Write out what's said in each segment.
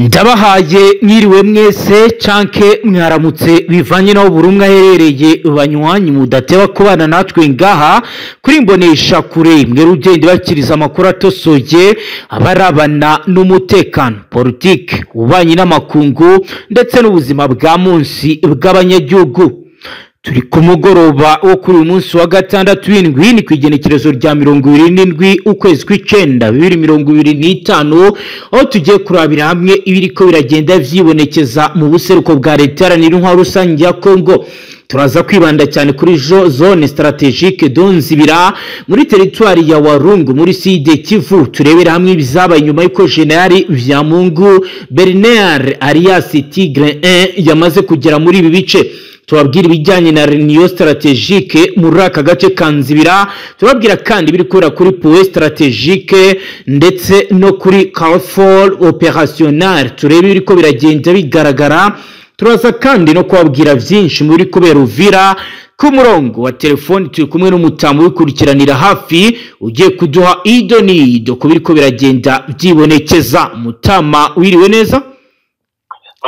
Ndabahaye mwiriwe mwese canke mwaramutse bivanye naho buri umwe aherereye, banywanyi mudateba kubana natwe ngaha kuri Mbonesha Kure, mwe rugende bakiriza amakuru atosoye abarabana n'umutekano, politike, ububanyi n'amakungu ndetse n'ubuzima bwa munsi bw'abanyagihugu. Turi ku mugoroba wo kuri uyu munsi wa gatandatu w'indwi, ni ku igenekerezo rya 27 ukwezi kw'icenda 2025, aho tugiye kurabira hamwe ibiriko biragenda vyibonekeza mu buseruko bwa leta iharanira intwaro rusange ya Kongo. Turaza kwibanda cyane kuri zone stratégique d'Onzibira muri teritwari ya Warungu muri Sud Kivu, turebera hamwe ibizabaye nyuma y'uko General Vyamungu Bernard alias Tigre 1 yamaze kugera muri ibi bice. Tubabwira ibijyanye na réunion stratégique muri aka gace ka Nzibira, tubabwira kandi ibiri kubera kuri point stratégique ndetse no kuri Carrefour opérationnel, turebe ibiriko biragenda bigaragara. Turaza kandi no kubabwira byinshi muri kubera Uvira. Ku murongo wa telefoni turi kumwe n'umutamu wikurikiranira hafi ugiye kuduha ido n'ido ku biriko biragenda byibonekeza. Mutama, wiriwe neza?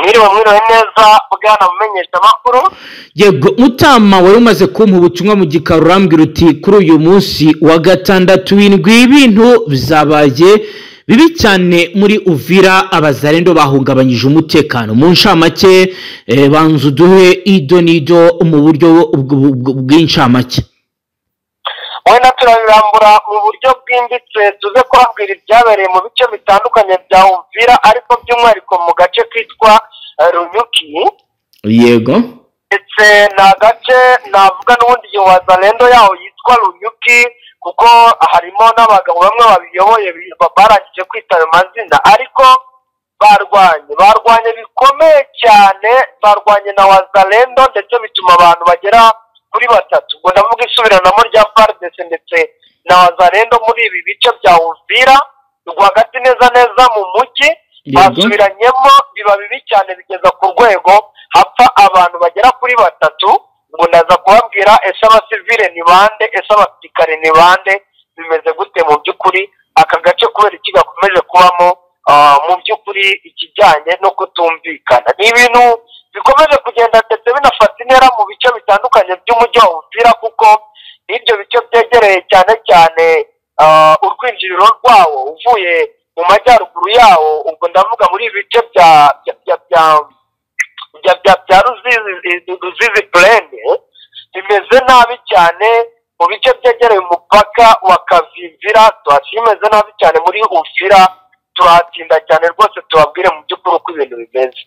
Mwiriwe, mwiriwe neza bwana mumenyesha amakuru. Yego Mutama, wari umaze kumpa ubutumwa mu gikari urambwira uti kuri uyu munsi wa gatandatu w'indwi ibintu bizabaye bibi cyane muri Uvira, abazarendo bahungabanyije umutekano. Mu ncamake banza uduhe ido n'ido mu buryo bw'incamake. Wenda turabirambura mu buryo bwimbitse, tuze kubabwira ibyabereye mu bice bitandukanye bya Uvira, ariko by'umwihariko mu gace kitwa Runyuki. Yego. Ndetse ni agace navuga n'ubundi igihe wazalendo yaho yitwa Runyuki, kuko harimo n'abagabo bamwe babiyoboye barangije kwita ayo mazina, ariko barwanye bikomeye cyane, barwanye na wazalendo ndetse bituma abantu bagera kuri batatu. Ubwo ndavuga isubiranamo rya FARDC ndetse na wazalendo muri ibi bice bya Uvira rwagati neza neza mu mujyi, basubiranyemo biba bibi cyane bigeza ku rwego hapfa abantu bagera kuri batatu. Ngo ndaza kubabwira ese abasivile ni bande, ese abasirikare ni bande, bimeze gute mu by'ukuri aka gace kubera iki gakomeje kubamo mu by'ukuri ikijyanye no kutumvikana. Ni ibintu bikomeje kugenda ndetse binafata intera mu bice bitandukanye by'umujyi wa Uvira, kuko n'ibyo bice byegereye cyane cyane urwinjiriro rwawo uvuye mu majyaruguru yawo, ubwo ndavuga muri ibi bice bya Ruzizi Plaine, bimeze nabi cyane mu bice byegereye umupaka wa Kavimvira, imeze nabi cyane muri Uvira. Turatinda cyane rwose tubabwire mu by'ukuri uko ibintu bimeze.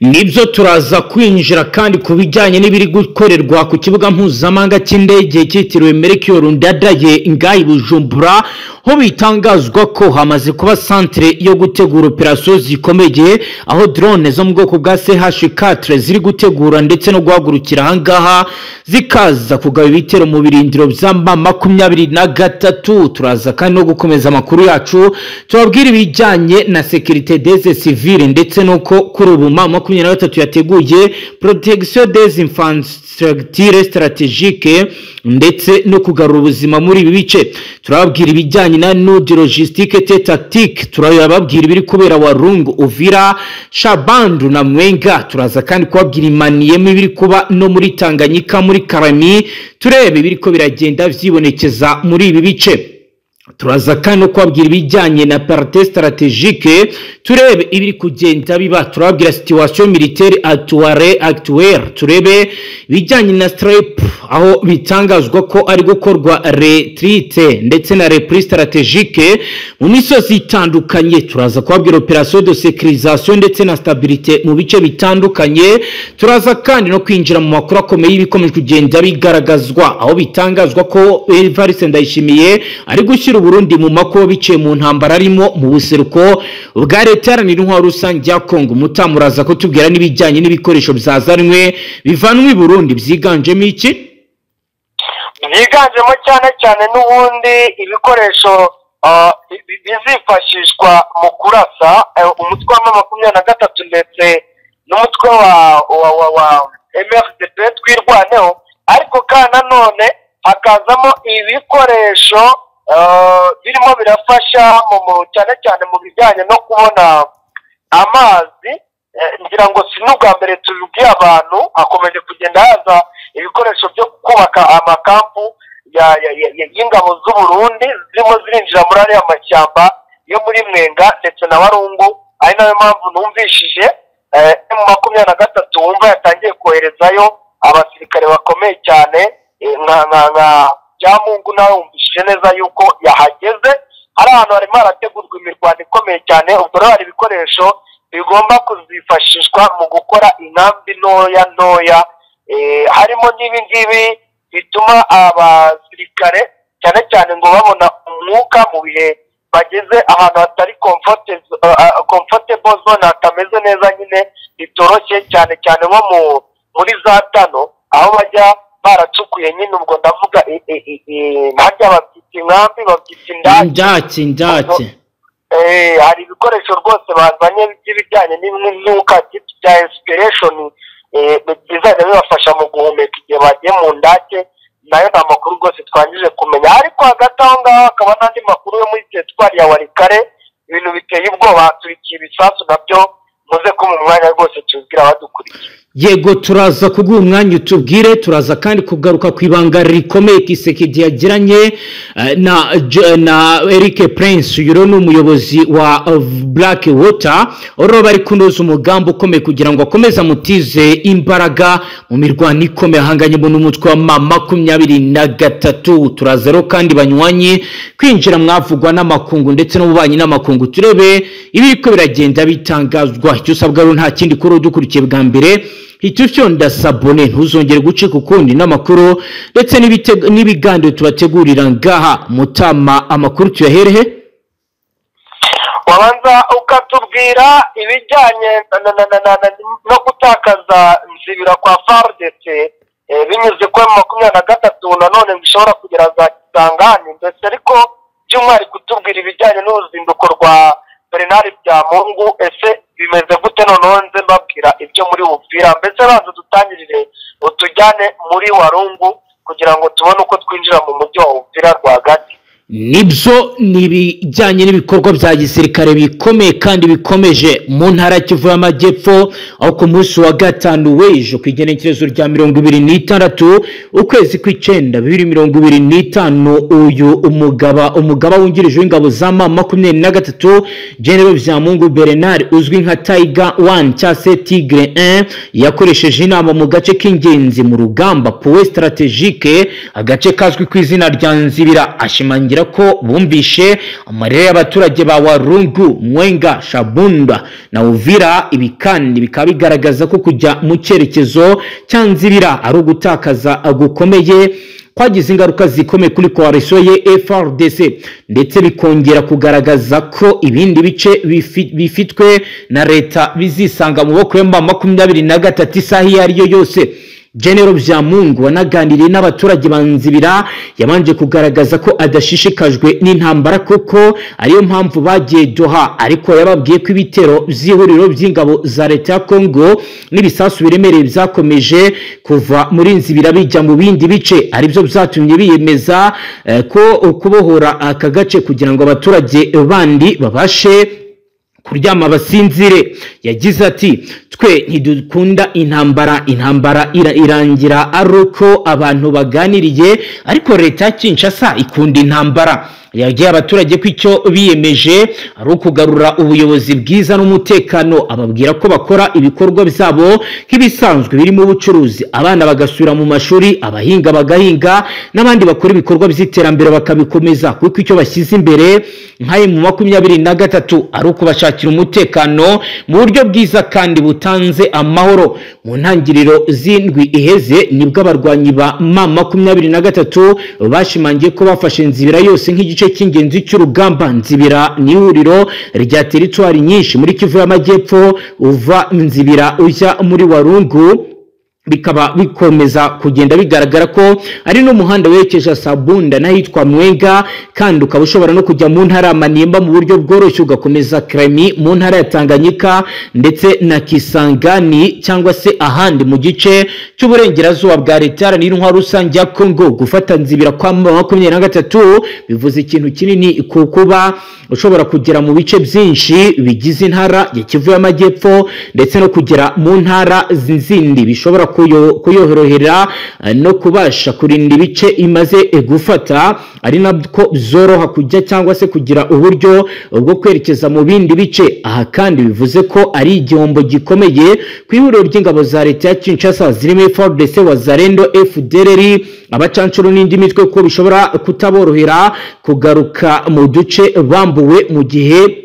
Nibyo, turaza kwinjira kandi ku bijyanye n'ibiri gukorerwa ku kibuga mpuzamahanga cy'indege cyitiriwe Melchior Ndadaye ngahi Bujumbura, ho bitangazwa ko hamaze kuba centre yo gutegura operation zikomeye, aho drone zo mu bwoko bwa CH4 ziri gutegura ndetse no guhagurukira ahangaha zikaza kugaba ibitero mu birindiro bya M23. Turaza kandi no gukomeza amakuru yacu tubabwira ibijyanye na sécurité des civils ndetse nuko kuri ubu M23 yateguye protection des infrastructures stratégiques ndetse no kugarura ubuzima muri ibi bice. Turababwira ibijyanye na node logistique et tactique, turababwira ibiri kubera Warungu, Uvira, Shabandu na Mwenga. Turaza kandi kubabwira imaniyemo ibiri kuba no muri Tanganyika muri Karami, turebe ibiriko biragenda vyibonekeza muri ibi bice. Turaza kandi no kubabwira ibijyanye na partie stratégique, turebe ibiri kugenda biba, turababwira situation militaire actuelle, turebe ibijyanye na strep aho bitangazwa ko ari gukorwa retraite ndetse na repli stratégique mu misozi itandukanye. Turaza kubabwira opération de sécurisation ndetse na stabilité mu bice bitandukanye. Turaza kandi no kwinjira mu makuru akomeye y'ibikomeje kugenda bigaragazwa, aho bitangazwa ko Evariste Ndayishimiye ari gushyira Burundi mu mako biciye mu ntambara arimo mu buseruko bwa leta iharanira intwaro rusange ya Kongo. Mutamuraza kutubwira n'ibijyanye n'ibikoresho byazanwe bivanwe i Burundi byiganjemo iki? Byiganjemo cyane cyane n'ubundi ibikoresho bizifashishwa mu kurasa umutwe wa M23 ndetse n'umutwe wa MRDP twirwaneho, ariko kandi nanone hakazamo ibikoresho birimo birafasha cyane cyane mu bijyanye no kubona Amazi, ngira ngo si n'ubwa mbere tubibwiye abantu, hakomeje kugenda haza ibikoresho byo kubaka amakampu y'ingabo z'u Burundi zirimo zirinjira muri ariya mashyamba yo muri Mwenga ndetse na Warungu. Ari nayo mpamvu numvishije M23 wumva yatangiye koherezayo abasirikare bakomeye cyane nka Byamungu, nawe wumvishije neza yuko yahageze. Hari ahantu harimo harategurwa imirwano ikomeye cyane. Ubwo rero hari ibikoresho bigomba kuzifashishwa mu gukora inkambi ntoya ntoya, harimo n'ibi ngibi bituma abasirikare cyane cyane ngo babona umwuka mu bihe bageze ahantu hatari comfortable zone, hatameze neza nyine, bitoroshye cyane cyane nko muri za tano aho bajya baracukuye nyine. Ubwo ndavuga harya babyita inkambi, babyita indake. Indake. Hari ibikoresho rwose bazanye by'ibijyanye n'imyuka bya inspiration, bizajya bibafasha mu guhumeka igihe bagiye mu ndake. Nayo ni amakuru rwose twangije kumenya. Ariko hagati aho ngaho hakaba n'andi makuru yo muri teritwari ya Warikare, ibintu biteye ubwoba, turikiye ibisasu nabyo muze ko mu mwanya rwose tubwira abadukurikiye. Yego, turaza kuguha umwanya utubwire. Turaza kandi kugaruka ku ibanga rikomeye Kisekedi yagiranye na Eric Prince. Uyu ni umuyobozi wa Black Water, oro bari kunoza umugambi ukomeye kugira ngo akomeze amutize imbaraga mu mirwano ikomeye ahanganyemo n'umutwe wa M23. Turaza rero kandi banywanyi kwinjira mwavugwa n'amakungu ndetse n'ububanyi n'amakungu, turebe ibiriko biragenda bitangazwa. Icyo usabwa rero nta kindi kuri udukurikiye bwa mbere, hita ufyonda sabone ntuzongere gucika ukundi n'amakuru ndetse n'ibiganiro tubategurira ngaha. Mutama, amakuru tuyaherehe? Wabanza ukatubwira ibijyanye no gutakaza Nzibira kwa FARDC binyuze kuri 23 nanone bishobora kugera za Kisangani, ndetse ariko by'umwihariko kutubwira ibijyanye n'uruzinduko rwa Bernard Byamungu. Ese bimeze gute? Noneho nze mbabwira ibyo muri Uvira. Mbese banza dutangirire utujyane muri Warungu kugira ngo tubone uko twinjira mu mujyi wa Uvira rwagati. Nibyo ni ibijyanye n'ibikorwa bya gisirikare bikomeye kandi bikomeje mu ntara Kivu y'Amajyepfo, aho ku munsi wa gatanu w'ejo ku igenekerezo rya 26 ukwezi kw'icyenda 2025, uyu umugaba wungirije w'ingabo za M23 General Byamungu Bernard uzwi nka Tiger 1 cyangwa se Tigre 1 yakoresheje inama mu gace k'ingenzi mu rugamba Point Strategique, agace kazwi ku izina rya Nzibira. Ashimangira ko bumvishe amarira y'abaturage ba Warungu, Mwenga, Shabunda na Uvira. Ibi kandi bikaba bigaragaza ko kujya mu cyerekezo cya Nzibira ari ugutakaza gukomeye kwagize ingaruka zikomeye kuri coalition ye FARDC, ndetse bikongera kugaragaza ko ibindi bice bifitwe na leta bizisanga mu maboko ya M23 isaha iyo ari yo yose. General Byamungu wanaganiriye n'abaturage ba Nzibira yabanje kugaragaza ko adashishikajwe n'intambara kuko ariyo mpamvu bagiye Doha, ariko yababwiye ko ibitero by'ihuriro by'ingabo za leta ya Congo n'ibisasu biremereye byakomeje kuva muri Nzibira bijya mu bindi bice, aribyo byatumye biyemeza ko kubohora aka gace kugira ngo abaturage bandi babashe kuryama basinzire. Yagize ati twe ntidukunda intambara, intambara irangira aruko abantu baganiriye, ariko leta ya Kinshasa ikunda intambara. Yagiye abaturage ko icyo biyemeje ari ukugarura ubuyobozi bwiza n'umutekano, ababwira ko bakora ibikorwa byabo nk'ibisanzwe birimo ubucuruzi, abana bagasubira mu mashuri, abahinga bagahinga n'abandi bakora ibikorwa by'iterambere bakabikomeza, kuko icyo bashyize imbere nka M23 ari ukubashakira umutekano mu buryo bwiza kandi butanze amahoro. Mu ntangiriro z'indwi iheze nibwo abarwanyi ba M23 bashimangiye ko bafashe Nzibira yose nk'igice cy'ingenzi cy'urugamba. Nzibira ni ihuriro rya teritwari nyinshi muri Kivu y'Amajyepfo, uva Nzibira ujya muri Warungu Bikaba bikomeza kugenda bigaragara ko ari n'umuhanda werekeje Sabunda n'ahitwa Mwenga, kandi ukaba ushobora no kujya mu ntara ya Maniemba mu buryo bworoshye, ugakomeza Kremi mu ntara ya Tanganyika ndetse na Kisangani cyangwa se ahandi mu gice cy'uburengerazuba bwa leta iharanira intwaro rusange ya Congo. Gufata Nzibira kwa 23 bivuze ikintu kinini ku kuba ushobora kugera mu bice byinshi bigize intara ya Kivu y'Amajyepfo ndetse no kugera mu ntara zindi bishobora kuyorohera no kubasha kurinda ibice imaze gufata, ari nabwo zoroha kujya cyangwa se kugira uburyo bwo kwerekeza mu bindi bice. Aha kandi bivuze ko ari igihombo gikomeye ku ihuriro ry'ingabo za leta ya Kinshasa zirimo FARDC, Wazalendo, FDLR, abacancuro n'indi mitwe, ko bishobora kutaborohera kugaruka mu duce bambuwe mu gihe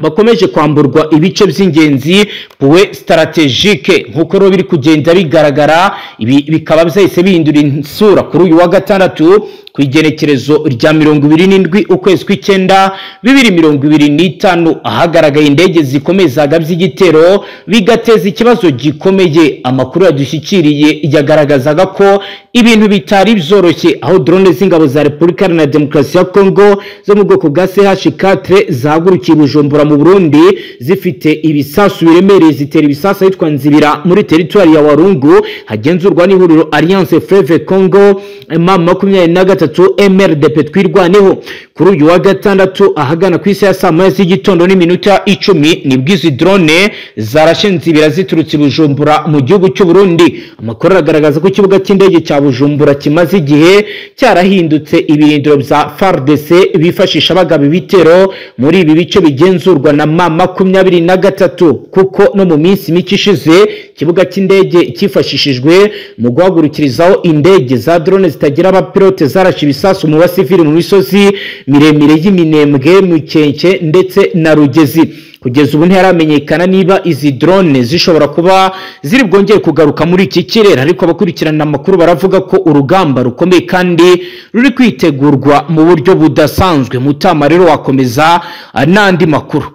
bakomeje kwamburwa ibice by'ingenzi puwe strategique. Nkuko rero biri kugenda bigaragara, ibi bikaba byahise bihindura isura kuri uyu wa gatandatu ku igenekerezo rya 27 ukwezi kw'icyenda 2025, ahagaragaye indege zikomeye zagabye igitero bigateza ikibazo gikomeye. Amakuru yadushyikiriye yagaragazaga ko ibintu bitari byoroshye, aho drone z'ingabo za Repubulika Iharanira Demokarasi ya Kongo zo mu bwoko bwa CH4 zahagurukiye Bujumbura mu Burundi zifite ibisasu biremereye, zitera ibisasu ahitwa Nzibira muri teritwari ya Warungu hagenzurwa n'ihuriro Alliance Fleuve Congo M23 MRDP Twirwaneho. Kuri uyu wa gatandatu ahagana ku isaha ya saa moya z'igitondo n'iminota 10 nibwo izi drone zarashe Nzibira ziturutse Bujumbura mu gihugu cy'u Burundi. Amakuru agaragaza ko ikibuga cy'indege cya Bujumbura kimaze igihe cyarahindutse ibirindiro bya FARDC bifashisha bagaba ibitero muri ibi bice bigenzurwa na M23, kuko no mu minsi mike ishize ikibuga cy'indege cyifashishijwe mu guhagurukirizaho indege za drone zitagira abapilote zarashe ibisasu mu basivili mu misozi miremire y'Iminembwe, Mukenke ndetse na Rugezi. Kugeza ubu ntiharamenyekana niba izi drone zishobora kuba ziri bwongere kugaruka muri iki kirere, ariko abakurikirana amakuru baravuga ko urugamba rukomeye kandi ruri kwitegurwa mu buryo budasanzwe. Mutama rero wakomeza n'andi makuru.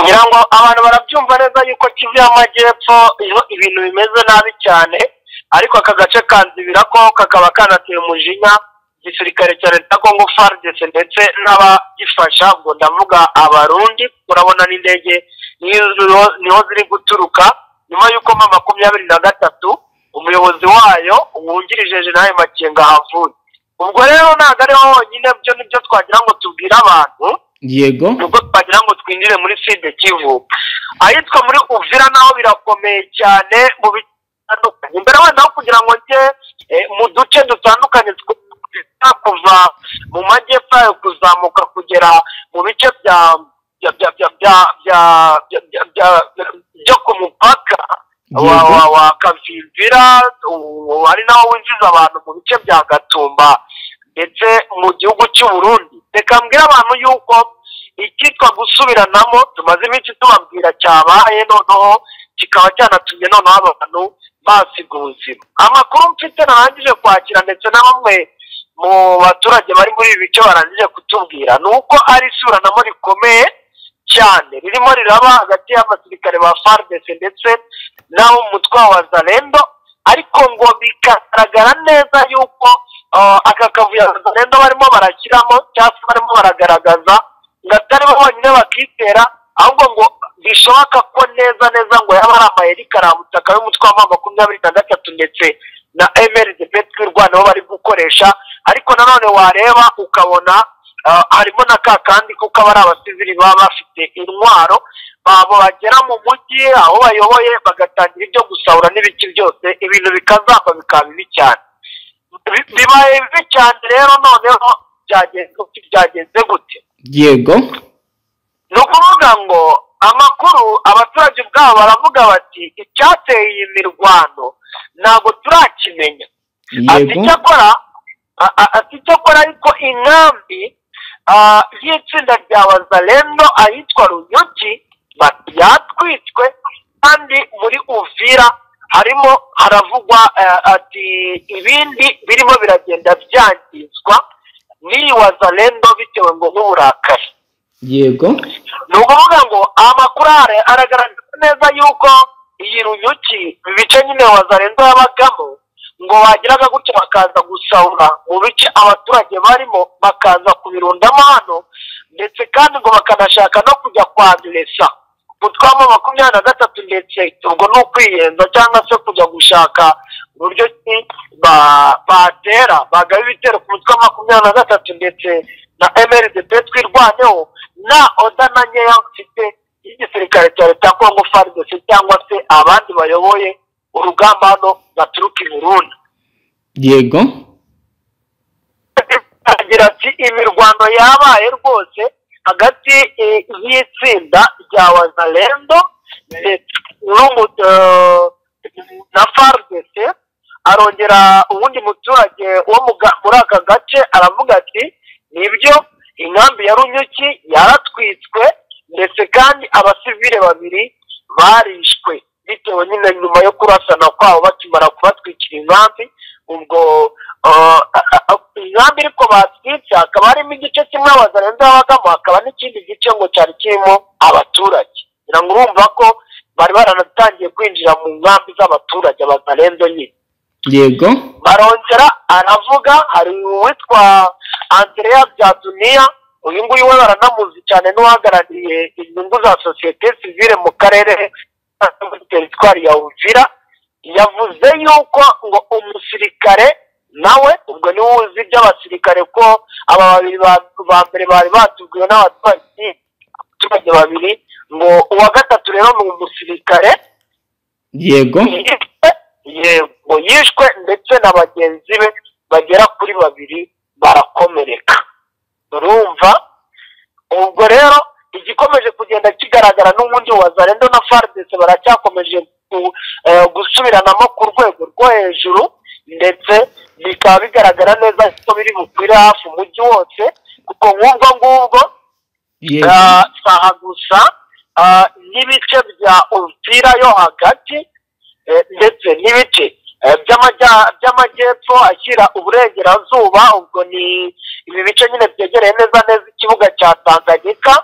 Ngira ngo abantu barabyumva neza yuko Kivu y'Amajyepfo ibintu bimeze nabi cyane, ariko aka gace ka Nzibira ko kakaba kanateye umujinya igisirikare cya leta Congo FARDC ndetse n'abagifasha, ngo ndavuga Abarundi. Urabona n'indege niho ziri guturuka nyuma y'uko M23 umuyobozi wayo wungirije General Makenga ahavuye. Ubwo rero ntabwo ariho honyine, byo nibyo twagira ngo tubwire abantu. Yego, nubwo twagira ngo twinjire muri Sud Kivu, ahitwa muri Uvira naho birakomeye cyane mu bitandukanye. Mbere wenda kugira ngo njye mu duce dutandukanye kuva mu majyepfo yayo kuzamuka kugera mu bice byo ku mupaka wa Kavimvira, ari naho winjiza abantu mu bice bya Gatumba ndetse mu gihugu cy'u Burundi. Reka mbwira abantu yuko icyitwa gusubiranamo tumaze iminsi tubabwira cyabaye, noneho kikaba cyanatumye noneho abantu basiga ubuzima. Amakuru mfite narangije kwakira ndetse na bamwe mu baturage bari muri ibi bice barangije kutubwira ni uko ari isubiranamo rikomeye cyane ririmo riraba hagati y'abasirikare ba FARDC ndetse n'abo mu mutwe wa Wazalendo, ariko ngo bikagaragara neza yuko aka kavuyo Wazalendo barimo barashyiramo cyangwa se barimo baragaragaza ngo atari bo bonyine bakitera, ahubwo ngo bishoboka ko neza neza ngo yaba ari amayeri karabutaka y'umutwe wa M23 ndetse na MRDP Twirwaneho bari gukoresha. Ariko nanone wareba ukabona harimo na ka kandi kuko aba ari abasivili baba bafite intwaro babo bagera mu mujyi aho bayoboye bagatangira ibyo gusahura n'ibiki byose, ibintu bikazamba bikaba bibi cyane. Bibaye bibi cyane rero noneho byagenze gute? Yego, ni ukuvuga ngo amakuru abaturage ubwabo baravuga bati icyateye iyi mirwano ntabwo turakimenya. Ati icyakora ariko inkambi y'itsinda rya Wazalendo ahitwa Runyuki yatwitswe, kandi muri Uvira harimo haravugwa ati ibindi birimo biragenda byangizwa n'iyi Wazalendo bitewe ngo n'uburakari. Yego, ni ukuvuga ngo amakuru aragaragaza neza yuko iyi Runyuki, ibice nyine Wazalendo yabagamo, ngo bagiraga gutya bakaza gusahura mu bice abaturage barimo, bakaza kubirundamo hano, ndetse kandi ngo bakanashaka no kujya kwanduresa umutwe wa M23, ndetse ubwo ni ukwiyenza cyangwa se kujya gushaka uburyo ki batera bagaba ibitero ku mutwe wa 23 ndetse na MRDP Twirwaneho, na oda na nkeya mfite y'igisirikare cya leta ya Congo FARDC cyangwa se abandi bayoboye urugamba hano baturuka i Burundi. Yego. Agira ati imirwano yabaye rwose hagati y'itsinda rya Wazalendo na FARDC. Arongera uwundi muturage wo muri aka gace aravuga ati nibyo, inkambi ya Runyuki yaratwitswe, ndetse kandi abasivile babiri barishwe bitewe nyine nyuma yo kurasana kwabo bakimara kubatwikira inkambi. Ubwo inkambi ariko batwitse hakaba harimo igice kimwe Abazalendo babagamo, hakaba n'ikindi gice ngo cyari kirimo abaturage. Ngira ngo urumva ko bari baranatangiye kwinjira mu nkambi z'abaturage Abazalendo nyine. Yego. Barongera aravuga, hari uwitwa Andrea Byadunia, uyu nguyu we baranamuzi cyane, n'uhagarariye inyungu za sosiyete sivile mu karere muri teritwari ya Uvira, yavuze yuko ngo umusirikare nawe, ubwo niwe uzi iby'abasirikare ko aba babiri ba mbere bari batubwiwe n'abaturage babiri, ngo uwa gatatu rero ni umusirikare. Yego. Yego, yishwe ndetse na bagenzi be bagera kuri babiri barakomereka. Urumva ubwo rero igikomeje kugenda kigaragara n'ubundi Wazalendo na FARDC baracyakomeje gusubiranamo ku rwego rwo hejuru, ndetse bikaba bigaragara neza ko biri bukwire hafi umujyi wose, kuko nk'ubwo ngubwo saha gusa n'ibice bya Uvira yo hagati, ndetse n'ibice by'amajyepfo ashyira uburengerazuba, ubwo ni ibi bice nyine byegereye neza neza ikibuga cya Tanganyika.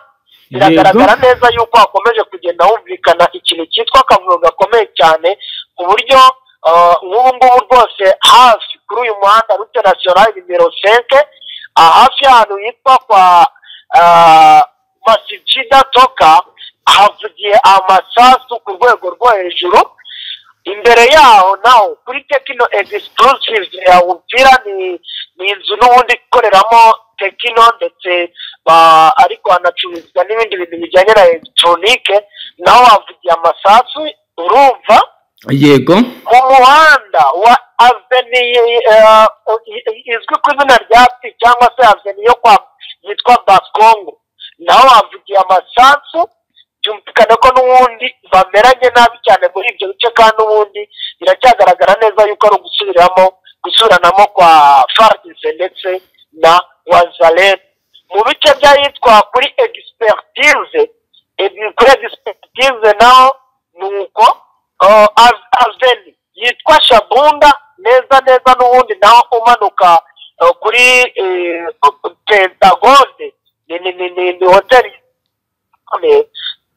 Biragaragara neza yuko hakomeje kugenda humvikana ikintu cyitwa akavuyo gakomeye cyane, ku buryo nk'ubu ngubu rwose hafi kuri uyu muhanda route nationale nimero 5, hafi y'ahantu hitwa kwa Masijida Toka, havugiye amasasu ku rwego rwo hejuru. Imbere yaho naho kuri Tekino Exclusive ya Uvira, ni inzu n'ubundi ikoreramo Tekino, ndetse ariko hanacururizwa n'ibindi bintu bijyanye na elegitoronike, naho havugiye amasasu. Urumva? Yego. Mu muhanda wa Avenue izwi ku izina rya P cyangwa se Avenue yo kwa yitwa Baskongo, naho havugiye amasasu. Byumvikane ko n'ubundi bameranye nabi cyane muri ibyo bice, kandi n'ubundi biracyagaragara neza yuko ari gusubiranamo kwa FARDC ndetse na Wazalendo. Mu bice by'ahitwa kuri expertise, kuri expertise naho nuko Avenue yitwa Shabunda neza neza n'ubundi naho umanuka kuri Pentagone, ni hoteli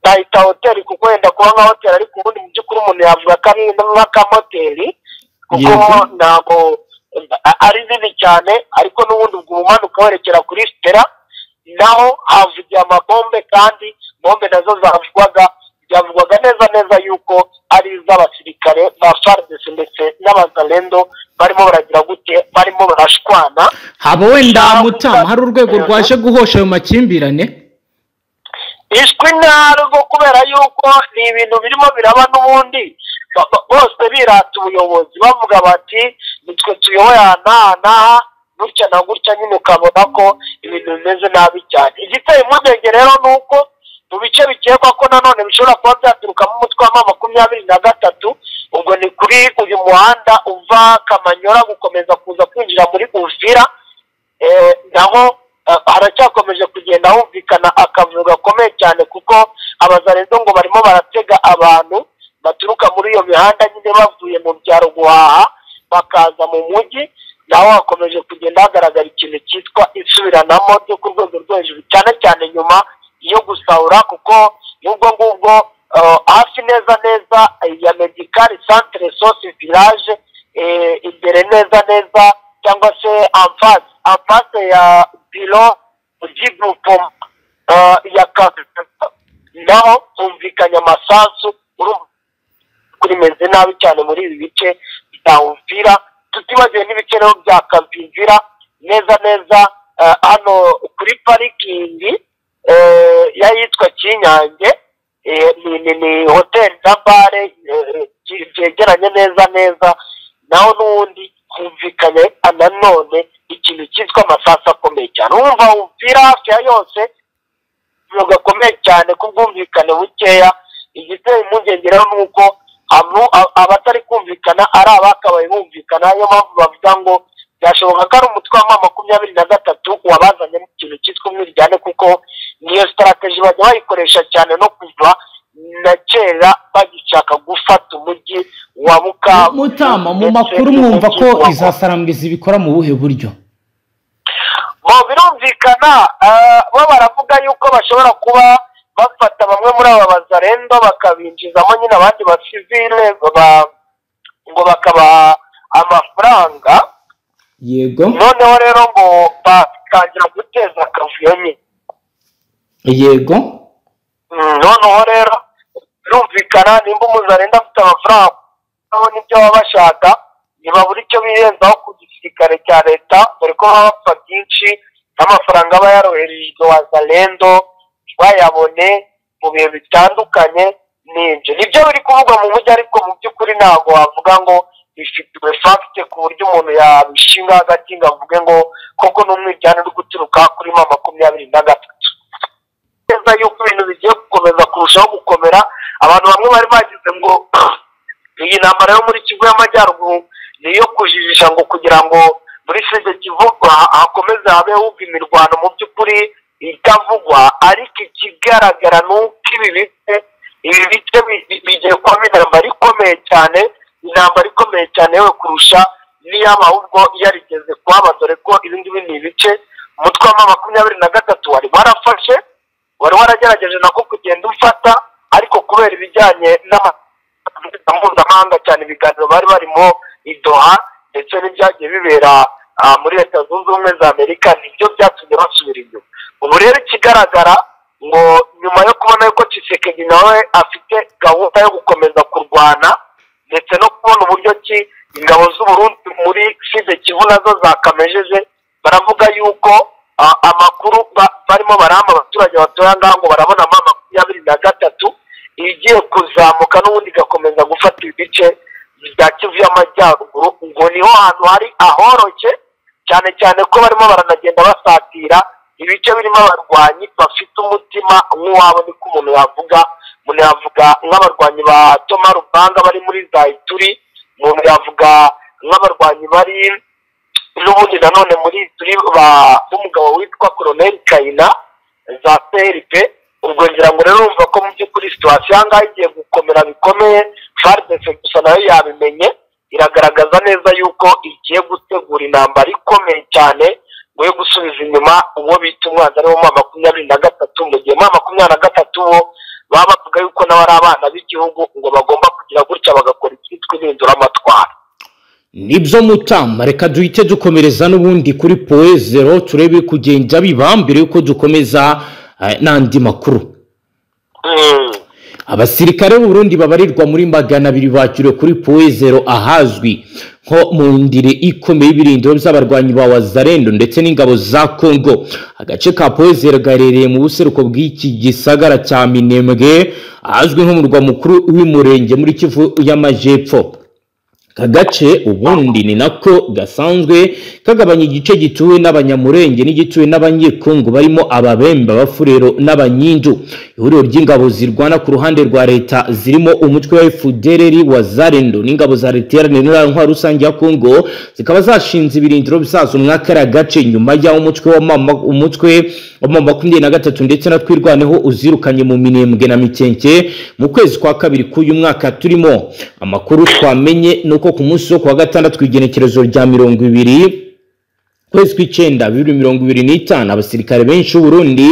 nahita hoteli kuko wenda kuba nka hoteli, ariko ubundi mu by'ukuri umuntu yavuga ko ari nk'akamoteri, kuko ntabwo ari nini cyane, ariko n'ubundi ubwo umanuka werekera kuri Stella, naho havugiye amabombe, kandi bombe nazo byavugwaga neza neza yuko ari iz'abasirikare ba FARDC ndetse n'abazalendo barimo baragira gute, barimo barashwana. Haba wenda Mutama hari urwego rwaje guhosha ayo makimbirane? Ishwi ntarwo, kubera yuko ni ibintu birimo biraba n'ubundi bose birata ubuyobozi, bavuga bati nitwe tuyoboye aha n'aha n'aha gutya na gutya, nyine ukabona ko ibintu bimeze nabi cyane. Igiteye impungenge rero ni uko mu bice bikekwa ko nanone bishobora kuba byaturukamo umutwe wa M23, ubwo ni kuri uyu muhanda uva Kamanyora gukomeza kuza kwinjira muri Uvira, naho haracyakomeje kugenda humvikana akavuyo gakomeye cyane, kuko Abazalendo ngo barimo baratega abantu baturuka muri iyo mihanda nyine bavuye mu byaro guhaha bakaza mu mujyi, naho hakomeje kugenda hagaragara ikintu cyitwa isubiranamo ryo ku rwego rwo hejuru, cyane cyane nyuma yo gusahura, kuko n'ubwo ngubwo Hafi neza neza ya Medical Centre Source Village, imbere neza neza cyangwa se en face ya bureau du groupement ya Kampala, naho humvikanye amasasu. Urumva rimeze nabi cyane muri ibi bice bya Uvira, tutibagiwe n'ibice rero bya Kavimvira neza neza, hano kuri parikingi y'ahitwa Kinyange, ni hoteli na bare byegeranye neza neza, naho n'ubundi humvikanye nanone ikintu cyitwa amasasu akomeye cyane. Urumva Uvira hafi ya yose gakomeye cyane kubwumvikane bukeya. Igiteye impungenge rero ni uko abatari kumvikana ari abakabaye bumvikana. Niyo mpamvu bavuga ngo byashoboka ko ari umutwe wa 23 wabazanyemo ikintu cyitwa umwiryane, kuko niyo strategy bajya bayikoresha cyane no kuva na kera bagishaka gufata umujyi wa Bukavu. Mutama, mu makuru mwumva ko izasarambwe zibikora mu buhe buryo? Bo birumvikana, bo baravuga yuko bashobora kuba bafata bamwe muri aba bazarendo bakabinjizamo nyine abandi basivile ngo bakaba amafaranga. Yego. Noneho rero ngo batangira guteza akavuyo nyine. Yego. Noneho rero birumvikana nimba umuzarendo afite amafaranga n'ibyo baba bashaka, ntibabura icyo birenzaho ku gisirikare cya leta, dore ko baba bapfa byinshi n'amafaranga aba yaroherejwe wazalendo bayabone mu bihe bitandukanye. N'ibyo nibyo biri kuvugwa mu mujyi, ariko mu by'ukuri ntabwo wavuga ngo bifitiwe fagite ku buryo umuntu yabishinga hagati ngo avuge ngo koko n'umwiryane uri guturuka kuri 23. Neza yuko ibintu bigiye gukomeza kurushaho gukomera. Abantu bamwe bari bagize ngo iyi ntambara yo muri Kivu y'Amajyaruguru ni iyo kujijisha ngo kugira ngo muri Sud Kivu hakomeze habe hubwa imirwano mu by'ukuri itavugwa, ariko ikigaragara ni uko ibi bice bigiye kuba intambara ikomeye cyane, intambara ikomeye cyane yewe kurusha n'iyaba ahubwo yarigeze kuhaba, dore ko ibi ngibi ni ibice umutwe wa 23 wari warafashe, wari waragerageje nako kugenda ufata, ariko kubera ibijyanye n'amahanga cyane ibiganiro bari barimo i Doha ndetse n'ibyagiye bibera muri Leta Zunze Ubumwe za Amerika, nibyo byatumye basubira inyuma. Ubu rero ikigaragara ngo nyuma yo kubona yuko Tshisekedi nawe afite gahunda yo gukomeza kurwana ndetse no kubona uburyo ki ingabo z'u Burundi muri Sud Kivu nazo zakamejeje, baravuga yuko amakuru barimo barama abaturage batoya ngaho ngo barabona 23 igiye kuzamuka n'ubundi igakomeza gufata ibice bya Kivu y'Amajyaruguru, ngo niho hantu hari ahoroshye cyane cyane ko barimo baranagenda basatira ibice birimo abarwanyi bafite umutima nk'uwabo, niko umuntu yavuga. Umuntu yavuga nk'abarwanyi ba Thomas Lubanga bari muri za Ituri, umuntu yavuga nk'abarwanyi bari n'ubundi nanone muri Ituri b'umugabo witwa Colonel Kayina za CRP. Ubwo ngira ngo rero urumva ko mu by'ukuri situation aha ngaha igiye gukomera bikomeye. FARDC gusa nayo yabimenye, iragaragaza neza yuko igiye gutegura intambara ikomeye cyane ngo yo gusubiza inyuma uwo bita umwanzi ariwo 23, mu gihe 23 bo baba bavuga yuko nabo ari abana b'igihugu ngo bagomba kugira gutya bagakora icyitwa impinduramatwara. Nibyo Mutama, reka duhite dukomereza n'ubundi kuri Point Zero turebe kugenda biba mbere yuko dukomeza n'andi makuru. Abasirikare b'u Burundi babarirwa muri 200 bakiriwe kuri Point Zero ahazwi nko mu ndire ikomeye y'ibirindiro by'abarwanyi ba Wazalendo ndetse n'ingabo za Congo. Agace ka Point Zero gaherereye mu buseruko bw'iki gisagara cya Minembwe ahazwi nk'umurwa mukuru w'Umurenge muri Kivu y'Amajepfo. Kagace ubundi ni nako gasanzwe kagabanya igice gituwe n'Abanyamurenge n'igituwe n'Abanyekongo barimo Ababemba, Abafurero n'Abanyindu. Ihuriro ry'ingabo zirwana ku ruhande rwa leta zirimo umutwe wa FDLR Wazalendo n'ingabo za leta iharanira intwaro rusange ya Kongo zikaba zashinze ibirindiro byazo muri kariya gace nyuma y'aho umutwe wa 23 ndetse na Twirwaneho uzirukanye mu Minembwe na Mikenke mu kwezi kwa kabiri k'uyu mwaka turimo. Amakuru twamenye nuko ku munsi wo kuwa gatandatu igenekerezo rya 20 Kwezi kw'icyenda 2025, abasirikare benshi b'u Burundi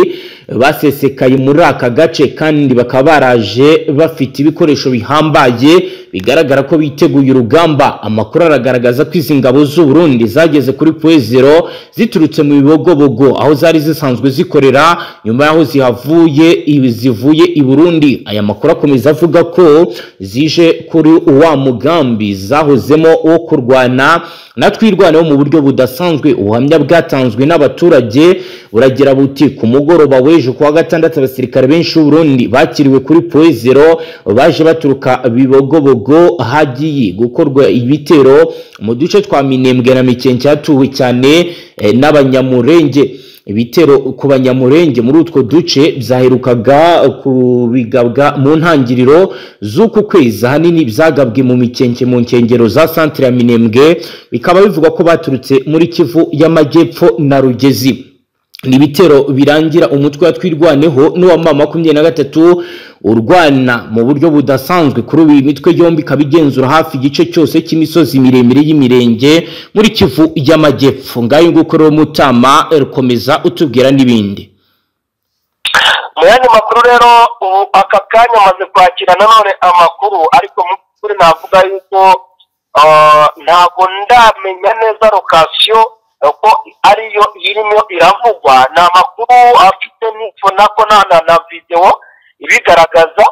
basesekaye muri aka gace, kandi bakaba baraje bafite ibikoresho bihambaye bigaragara ko biteguye urugamba. Amakuru aragaragaza ko izi ngabo z'u Burundi zageze kuri Point Zero ziturutse mu Bibogobogo, aho zari zisanzwe zikorera, nyuma yaho zihavuye zivuye i Burundi. Aya makuru akomeza avuga ko zije kuri wa mugambi zahozemo wo kurwana na Twirwaneho mu buryo budasanzwe. Ubuhamya bwatanzwe n'abaturage buragira buti: ku mugoroba w'ejo kuwa gatandatu, abasirikare benshi b'u Burundi bakiriwe kuri Point Zero baje baturuka Bibogobogo, hagiye gukorwa ibitero mu duce twa Minembwe na Mikenke hatuwe cyane n'Abanyamurenge. Ibitero ku Banyamurenge muri utwo duce byaherukaga kubigabwa mu ntangiriro z'uku kwezi, ahanini byagabwe mu Mikenke mu nkengero za centre ya Minembwe, bikaba bivugwa ko baturutse muri Kivu y'Amajyepfo na Rugezi. Ni ibitero birangira umutwe wa Twirwaneho n'uwa M23 urwana mu buryo budasanzwe. Kuri ubu imitwe yombi ikaba igenzura hafi igice cyose cy'imisozi miremire y'Imirenge muri Kivu y'Amajyepfo. Ngayo nguko rero, Mutama, rukomeza utubwira n'ibindi. Mu yandi makuru rero, ubu aka kanya amaze kwakira nanone amakuru, ariko mu by'ukuri navuga yuko ntabwo ndamenya neza location ko ariyo irimo iravugwa. Ni amakuru afite n'ifo nako na videwo ibigaragaza,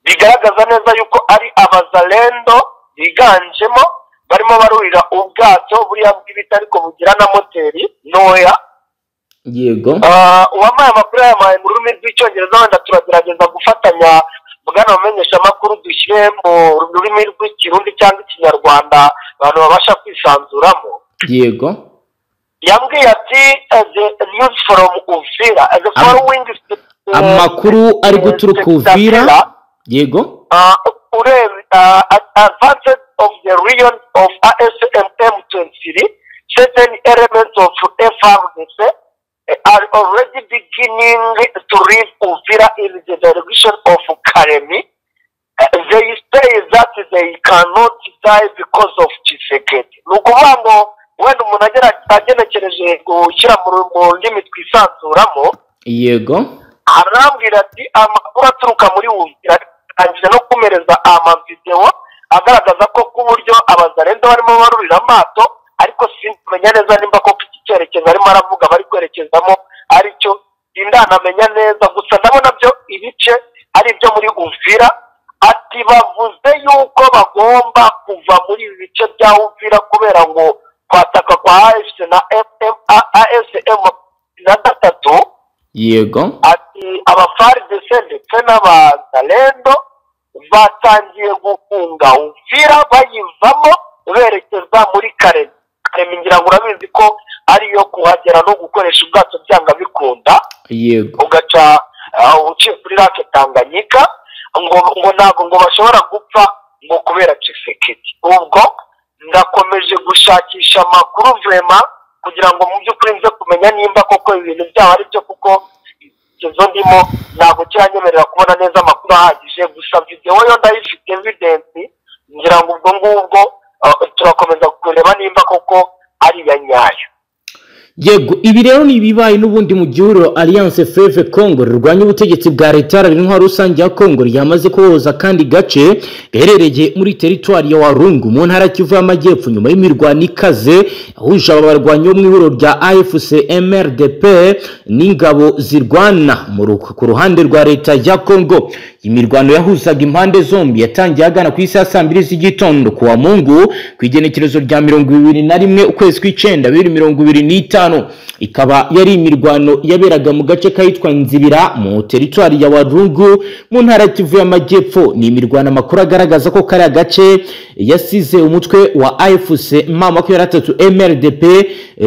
bigaragaza neza yuko ari Abazalendo biganjemo barimo barurira ubwato buriya bw'ibiti ariko bugira na moteri ntoya. Uwampaye amakuru yayampaye mu rurimi rw'Icyongereza. Wenda turagerageza gufatanya, bwana mumenyesha amakuru, dushyire mu rurimi rw'Ikirundi cyangwa Ikinyarwanda, abantu babasha kwisanzuramo. Yambwiye ati: "The news from Uvira, the following." Amakuru ari guturuka Uvira, yego. Urebe advanced of the region of AFC M23, certain elements of FARDC are already beginning to leave Uvira in the direction of Kalemi. They say that they cannot die because of Tshisekedi. Ni ukuvuga ngo wenda umuntu agenekereje gushyira mu ndimi twisanzuramo, arambwira ati amakuru aturuka muri Uvira, arangije no kumereza amavidewo agaragaza ko ku buryo Abazarendo barimo barurira amato, ariko simenya neza nimba koko iki cyerekezo arimo aravuga bari kwerekezamo aricyo, sindanamenya neza. Gusa ndabona byo ibice ari ibyo muri Uvira. Ati bavuze yuko bagomba kuva muri ibi bice bya Uvira kubera ngo kwataka kwa AFC na FM AFC M na gatatu. Ati aba FARDC ndetse n'Abazalendo batangiye guhunga Uvira, bayivamo berekeza muri Kalemi. Kalemi ngira ngo urabizi ko ariyo kuhagera no gukoresha ubwato byanga bikunda, ugaca uciye kuri Lake Tanganyika. Ngo ntabwo ngo bashobora gupfa ngo kubera Tshisekedi. Ubwo ndakomeje gushakisha amakuru vraiment kugira ngo mu by'ukuri nze kumenya nimba koko ibintu byabo ari byo, kuko izo ndimo ntabwo kiranyemerera kubona neza amakuru ahagije. Gusa videwo yo ndayifite, evidence. Ngira ngo ubwo ngubwo turakomeza kureba nimba koko ari iya nyayo. Yego, ibi rero ni ibibaye n'ubundi mu gihugu Alliance Fleuve Congo rirwanya ubutegetsi bwa leta iharanira intwaro rusange ya Congo ryamaze kubohoza kandi gace gaherereye muri teritwari ya Warungu mu ntara Kivu y'Amajyepfo, nyuma y'imirwano ikaze yahuje aba barwanyi bo mu ihuriro rya AFC MRDP n'ingabo zirwana ku ruhande rwa leta ya Congo. Imirwano yahuzaga impande zombi yatangiye agana ku isaha saa 2 z'igitondo ku wa Mungu, ku igenekerezo rya 21 ukwezi kw'icyenda 2025, ikaba yari imirwano yaberaga mu gace kahitwa Nzibira mu teritwari ya Warungu mu ntara ya Kivu y'Amajyepfo. Ni imirwano amakuru agaragaza ko kariya gace yasize umutwe wa AFC M23 MRDP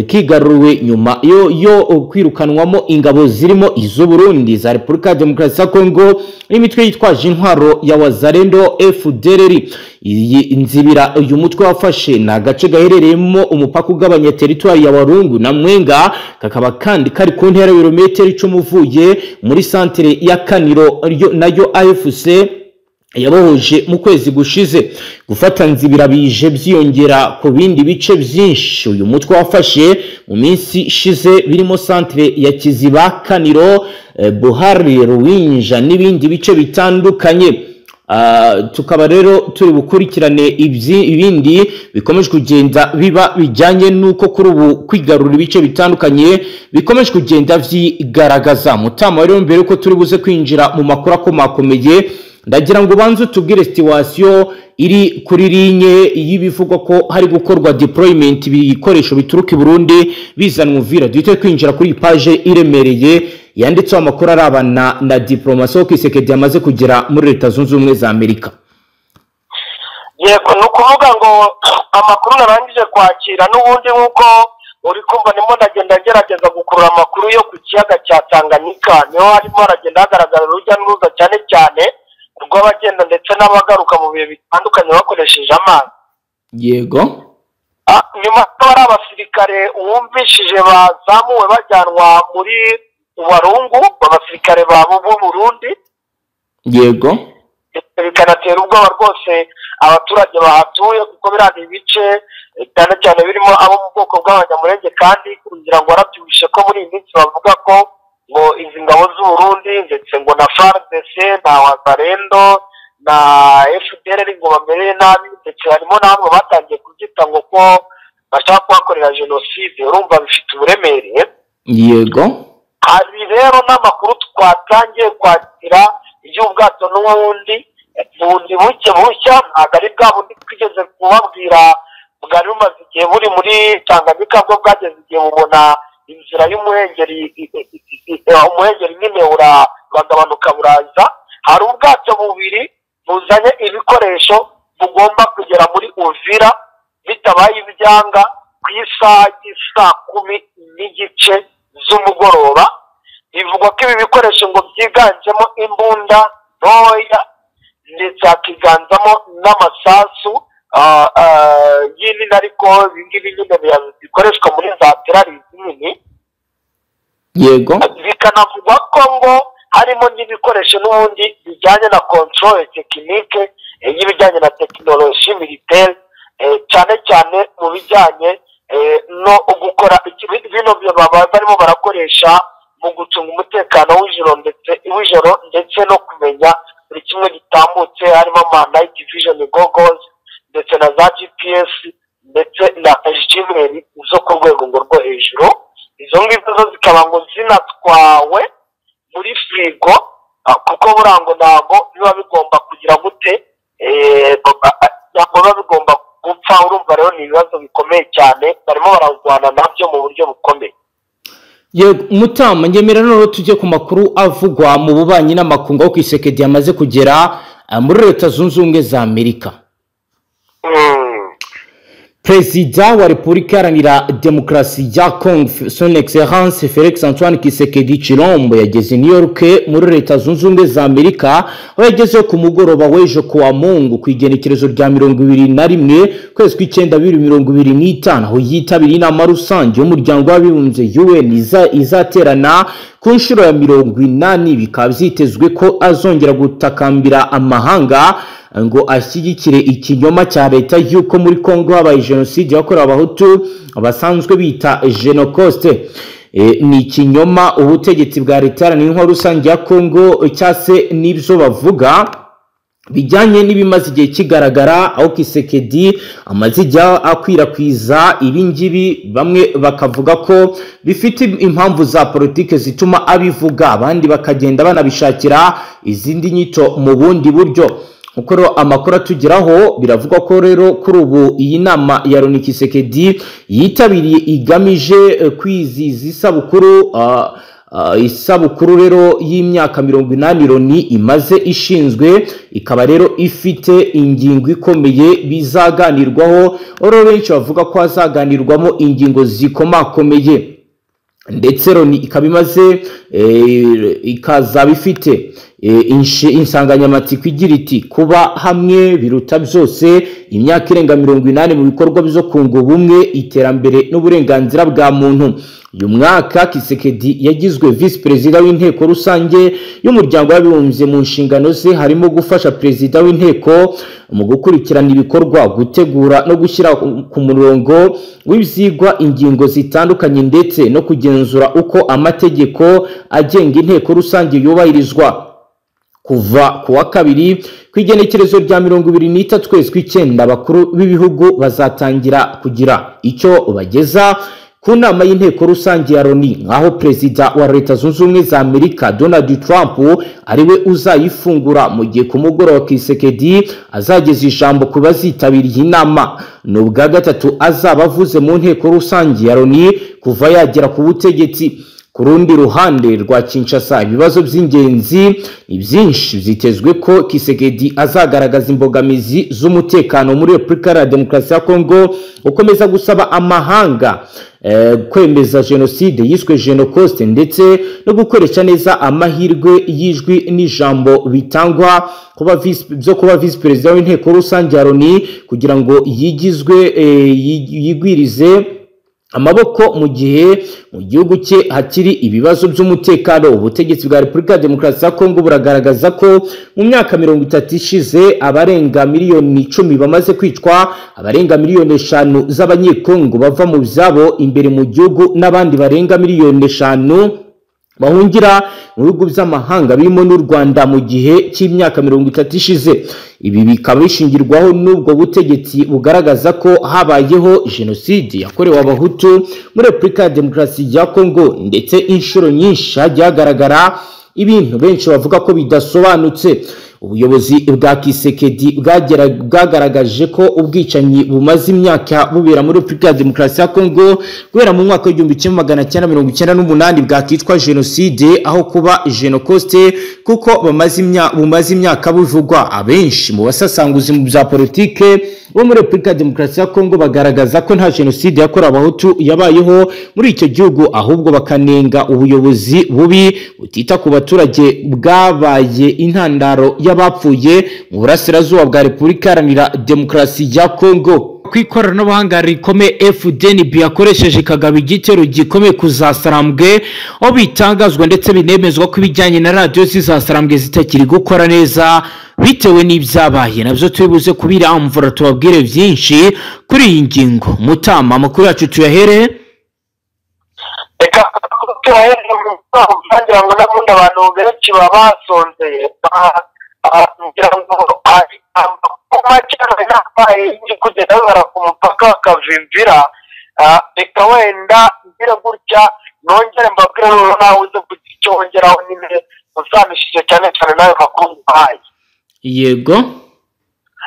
kigaruriwe nyuma yo kwirukanwamo ingabo zirimo iz'u Burundi, za Repubulika ya Demokarasi ya Kongo n'imitwe yitwaje intwaro ya Wazalendo, FDLR. Iyi Nzibira uyu mutwe wafashe ni agace gaherereyemo umupaka ugabanya teritwari ya Warungu na Mwenga, kakaba kandi kari ku ntera y'ibirometero 10 uvuye muri santere ya Kaniro nayo AFC yabohoje mu kwezi gushize. Gufata Nzibira bije byiyongera ku bindi bice byinshi uyu mutwe wafashe mu minsi ishize, birimo centre ya Kiziba, Kaniro, Buhari, Ruwinja n'ibindi bice bitandukanye. Tukaba rero turi bukurikirane ibindi bikomeje kugenda biba bijyanye n'uko kuri ubu kwigarura ibice bitandukanye bikomeje kugenda vyigaragaza. Mutama, rero mbere yuko turi buze kwinjira mu makuru akomakomeye, ndagira ngo ubanze utubwire situation iri kuri ligne y'ibivugwa ko hari gukorwa deployment ibikoresho bituruka i Burundi bizanwa Uvira. Duhite kwinjira kuri iyi page iremereye yanditseho amakuru arabana na diplomasi, aho Kisekedi yamaze kugera muri Leta Zunze Ubumwe za Amerika. Yego, ni ukuvuga ngo amakuru narangije kwakira n'ubundi, nk'uko uri kumva, ndimo ndagenda ngerageza gukurura amakuru yo ku kiyaga cya Tanganyika. Niho harimo haragenda hagaragara urujya n'uruza, cyane cyane rw'abagenda ndetse n'abagaruka mu bihe bitandukanye bakoresheje amazi. Nyuma ko hari abasirikare wumvishije bazamuwe bajyanwa muri Warungu, abasirikare babo b'u Burundi, bikanatera ubwoba rwose abaturage bahatuye, kuko biriya ni ibice cyane cyane birimo abo mu bwoko bw'Abanyamurenge. Kandi kugira ngo warabyumvishe ko muri iyi minsi bavuga ko ngo izi ngabo z'u Burundi ndetse ngo na FARDC na Wazalendo na FDLR ngo bamereye nabi, ndetse harimo n'amwe batangiye kubyita ngo ko bashaka kuhakorera jenoside. Urumva bifite uburemere. Hari rero n'amakuru twatangiye kwakira y'ubwato n'ubundi bundi buke bushya, ntabwo ari bwa bundi twigeze kubabwira bwari bumaze igihe buri muri Tanganyika, bwo bwageze igihe bubona inzira y'umuhengeri, umuhengeri nyine uragabanuka buraza. Hari ubwato bubiri buzanye ibikoresho bugomba kugera muri Uvira bitabaye ibyanga ku isaha y'isaa 10:30 z'umugoroba. Bivugwa ko ibi bikoresho ngo byiganjemo imbunda ntoya, ndetse hakiganzamo n'amasasu y'inini, ariko ibi ngibi nyine bikoreshwa muri za terarizi nini. Bikanavugwa ko ngo harimo n'ibikoresho n'ubundi bijyanye na contrôle technique y'ibijyanye na technologie militaire, cyane cyane mu bijyanye no gukora bino barimo barakoresha mu gucunga umutekano w'ijoro ndetse no kumenya buri kimwe gitambutse, harimo ama night vision goggles ndetse na za GPS ndetse na jammer zo ku rwego ngo rwo hejuru. Izo ngizo zo zikaba ngo zinatwawe muri firigo, kuko buriya ngo ntabwo biba bigomba kugira gute, ntabwo biba bigomba gupfa. Urumva rero ni ibibazo bikomeye cyane barimo bararwana nabyo mu buryo bukomeye. Yego Mutama, ngemera noneho tujye ku makuru avugwa mu bubanyi n'amakungu, aho Kisekedi yamaze kugera muri Leta Zunze Ubumwe za Amerika. Perezida wa Repubulika Iharanira Demokarasi ya Congo, Son Excellence Felix Antoine Kisekedi Chilombo, yageze New York muri Leta Zunze Ubumwe za Amerika, aho yagezeho ku mugoroba w'ejo ku wa Mungu, ku igenekerezo rya 21 kwezi kw'icyenda 2025, aho yitabiriye inama rusange y'Umuryango w'Abibumbye, UN, izaterana ku nshuro ya 80. Bikaba byitezwe ko azongera gutakambira amahanga ngo ashyigikire ikinyoma cya leta y'uko muri Congo habaye jenoside yakorewe Abahutu basanzwe bita Genocost. Ni ikinyoma ubutegetsi bwa leta iharanira intwaro rusange ya Congo cyase n'ibyo bavuga bijyanye n'ibimaze igihe kigaragara, aho Kisekedi amaze igihe akwirakwiza ibi ngibi. Bamwe bakavuga ko bifite impamvu za politike zituma abivuga, abandi bakagenda banabishakira izindi nyito mu bundi buryo. Nkuko rero amakuru atugeraho, biravugwa ko rero kuri ubu iyi nama ya Loni Kisekedi yitabiriye igamije kwizihiza isabukuru rero y'imyaka 80 Loni imaze ishinzwe, ikaba rero ifite ingingo ikomeye bizaganirwaho. Rero benshi bavuga ko hazaganirwamo ingingo zikomakomeye, ndetse Loni ikaba imaze ikazaba ifite Insanganyamatsiko igira iti kuba hamwe biruta byose, imyaka irenga 80 mu bikorwa byo kunga ubumwe, iterambere n'uburenganzira bwa muntu. Uyu mwaka Tshisekedi yagizwe vice perezida w'inteko rusange y'umuryango w'abibumbye. Mu nshingano ze harimo gufasha perezida w'inteko mu gukurikirana ibikorwa, gutegura no gushyira ku murongo w'ibyigwa ingingo zitandukanye, ndetse no kugenzura uko amategeko agenga inteko rusange yubahirizwa. Kuva ku wa kabiri ku igenekerezo rya 23 kwezi kw'icyenda, abakuru b'ibihugu bazatangira kugira icyo bageza ku nama y'inteko rusange ya Loni, nk'aho perezida wa Leta Zunze Ubumwe za Amerika Donald Trump ariwe uzayifungura, mu gihe ku mugoroba Tshisekedi azageza ijambo ku bazitabiriye inama. Ni ubwa gatatu azaba avuze mu nteko rusange ya Loni kuva yagera ku butegetsi. Ku rundi ruhande rwa Kinshasa, ibibazo by'ingenzi ni byinshi. Byitezwe ko Tshisekedi azagaragaza imbogamizi z'umutekano muri Repubulika ya Demokarasi ya Kongo, ukomeza gusaba amahanga kwemeza jenoside yiswe Genocost, ndetse no gukoresha neza amahirwe y'ijwi n'ijambo bitangwa kuba byo kuba vice perezida w'inteko rusange ya Loni, kugira ngo yigizwe yigwirize amaboko mu gihe mu gihugu cye hakiri ibibazo by'umutekano. Ubutegetsi bwa Repubulika ya Demokarasi ya Kongo buragaragaza ko mu myaka 30 ishize abarenga miliyoni 10 bamaze kwicwa, abarenga miliyoni 5 z'abanyekongo bava mu byabo imbere mu gihugu, n'abandi barenga miliyoni 5 bahungira mu bihugu by'amahanga birimo n'u Rwanda mu gihe cy'imyaka 30 ishize. Ibi bikaba bishingirwaho n'ubwo butegetsi bugaragaza ko habayeho jenoside yakorewe Abahutu muri Repubulika ya Demokarasi ya Kongo, ndetse inshuro nyinshi hagiye hagaragara ibintu benshi bavuga ko bidasobanutse. Ubuyobozi bwa Tshisekedi bwagaragaje ko ubwicanyi bumaze imyaka bubera muri Repubulika ya Demokarasi ya Kongo guhera mu mwaka w'1998 bwakitwa jenoside aho kuba Genocost, kuko bumaze imyaka buvugwa. Abenshi mu basasanguzi mu bya politike bo muri Repubulika ya Demokarasi ya Kongo bagaragaza ko nta jenoside yakorewe Abahutu yabayeho muri icyo gihugu, ahubwo bakanenga ubuyobozi bubi butita ku baturage bwabaye intandaro y'abapfuye mu burasirazuba bwa Repubulika Iharanira Demokarasi ya Kongo. Ku ikoranabuhanga rikomeye FDNB yakoresheje ikagaba igitero gikomeye kuzasarambwe, aho bitangazwa ndetse binemezwa ko ibijyanye na radiyo zizasarambwe zitakiri gukora neza bitewe n'ibyabaye. Nabyo tubibuze kubiramvura tubabwire byinshi kuri iyi ngingo. Mutama, amakuru yacu tuyahere. Reka tuyahere ngira ngo n'ubundi abantu benshi baba basonzeye, ngira ngo make nabaye kugenda babara ku mupaka bakavimvira. Reka wenda ngira gutya nongere mbabwire noneho nawe uze kugira icyo wongeraho nyine usanishije cyane cyane nawe makuru nguhaye. Yego,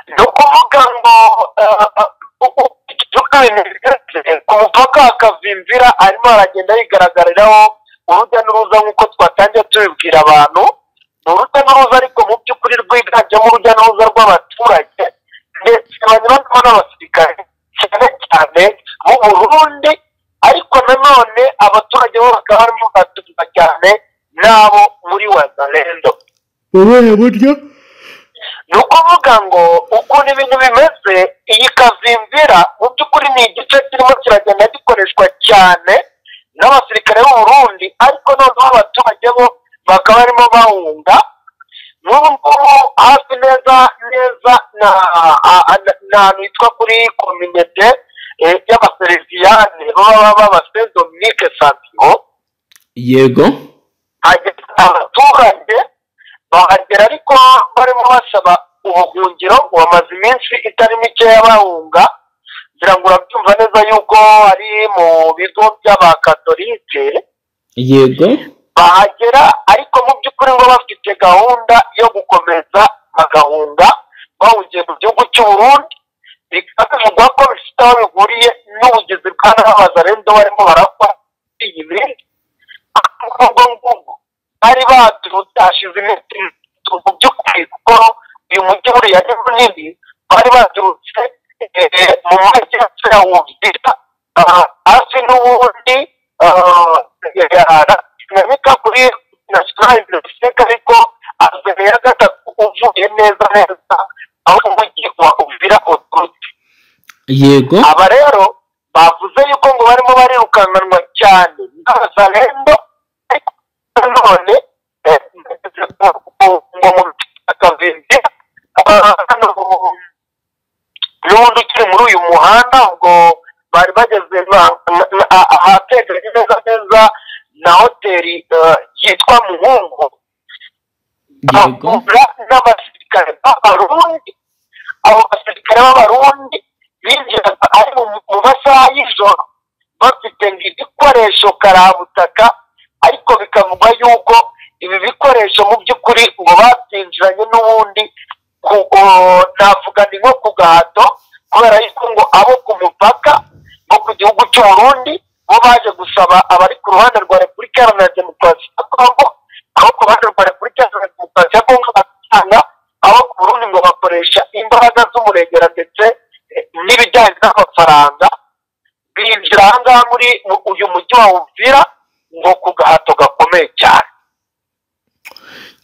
ni ukuvuga ngo ku mupaka akavimvira arimo aragenda yigaragariraho urujya n'uruza nk'uko twatangiye tubibwira abantu. Ni urujya n'uruza ariko mu by'ukuri rwiganjemo urujya n'uruza rw'abaturage ndetse banyuramo n'abasirikare cyane cyane b'u Burundi, ariko nanone abaturage bo bakaba barimo batumva cyane n'abo muri Wazalendo. Ubuhe buryo? Ni ukuvuga ngo ukuntu ibintu bimeze, iyi Kavimvira mu by'ukuri ni igice kirimo kiragenda gikoreshwa cyane n'abasirikare b'u Burundi, ariko noneho abaturage bo bakaba barimo bahunga. N'ubu ngubu hafi neza neza n'ahantu hitwa kuri kominete y'abaseriviyane baba b'aba Dominique Savio. Yego, abaturage bahagera ariko barimo basaba ubuhungiro, ngo bamaze iminsi itari mikeya bahunga. Ngira ngo urabyumva neza yuko ari mu bigo by'abakatolike. Yego, bahagera ariko mu by'ukuri ngo bafite gahunda yo gukomeza bagahunga bahungiye mu gihugu cy'u Burundi. Bikaba bivugwa ko bifite aho bihuriye n'ubugizi bwa nabi Abazalendo barimo barakora iyi minsi. Ubwo ngubwo bari baturutse hashize iminsi mu by'ukuri, kuko uyu mujyi buriya ni munini, bari baturutse mu majyepfo ya Uvira hafi n'ubundi dinamika kuri National University, ariko uvuye neza neza aho umujyi wa Uvira uturutse. Yego. Aba rero bavuze yuko ngo barimo barirukanwa cyane n'abazalendo, ariko none ngo mu Kavimbi n'ubundi ukiri muri uyu muhanda, ubwo bari bageze ahateganye neza neza na hoteli yitwa Muhungu. Yego. N'abasirikare b'Abarundi, abo basirikare b'Abarundi binjiraga ari mu masaha y'ijoro bafite ibikoresho karabutaka, ariko bikavugwa yuko ibi bikoresho mu by'ukuri ngo babyinjiranye n'ubundi navuga ni nko ku gahato, kubera yuko ngo abo ku mupaka bo ku gihugu cy'u Burundi bo baje gusaba abari ku ruhande rwa Repubulika Iharanira Demokarasi ya Kongo, aho ku ruhande rwa Repubulika Iharanira Demokarasi ya Kongo batanga, abo ku Burundi ngo bakoresha imbaraga z'umurengera ndetse n'ibijyanye n'amafaranga, binjira aha ngaha muri uyu mujyi wa Uvira ngo ku gahato gakomeye cyane.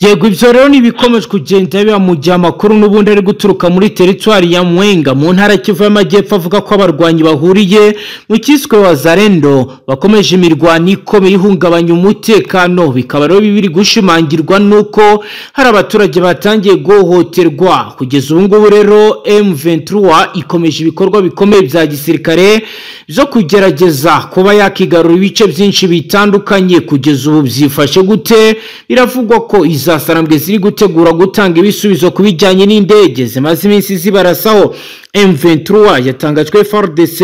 Yego, ibyo rero nibikomeje kugenda biba mu gihe amakuru n'ubundi ari guturuka muri teritwari ya Mwenga mu ntara Kivu y'Amajyepfo avuga ko abarwanyi bahuriye mu kiswe Wazalendo bakomeje imirwano ikomeye ihungabanya umutekano, bikaba rero biri gushimangirwa nuko hari abaturage batangiye guhohoterwa. Kugeza ubu ngubu rero M23 ikomeje ibikorwa bikomeye bya gisirikare byo kugerageza kuba yakigarura ibice byinshi bitandukanye. Kugeza ubu byifashe gute? Biravugwa ko izasarambwe ziri gutegura gutanga ibisubizo ku bijyanye n'indege zimaze iminsi zibarasaho. M23 yatangajwe FARDC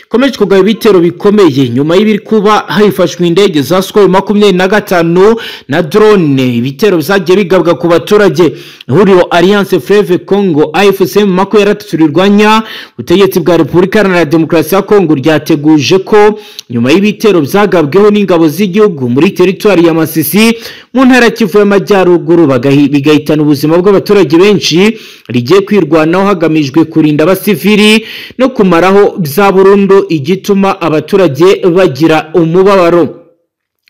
ikomeje kugaba ibitero bikomeye nyuma y'ibiri kuba hifashwe indege za Sukhoi 25 na drone, ibitero byagiye bigabwa ku baturage. Ihuriro Alliance Fleuve Congo AFC M23 rirwanya ubutegetsi bwa Repubulika Iharanira Demokarasi ya Congo ryateguje ko nyuma y'ibitero byagabweho n'ingabo z'igihugu muri teritwari ya Masisi mu ntara Kivu y'Amajyaruguru bigahitana ubuzima bw'abaturage benshi, rigiye kwirwanaho hagamijwe kurinda abasivili no kumaraho bya burundu igituma abaturage bagira umubabaro.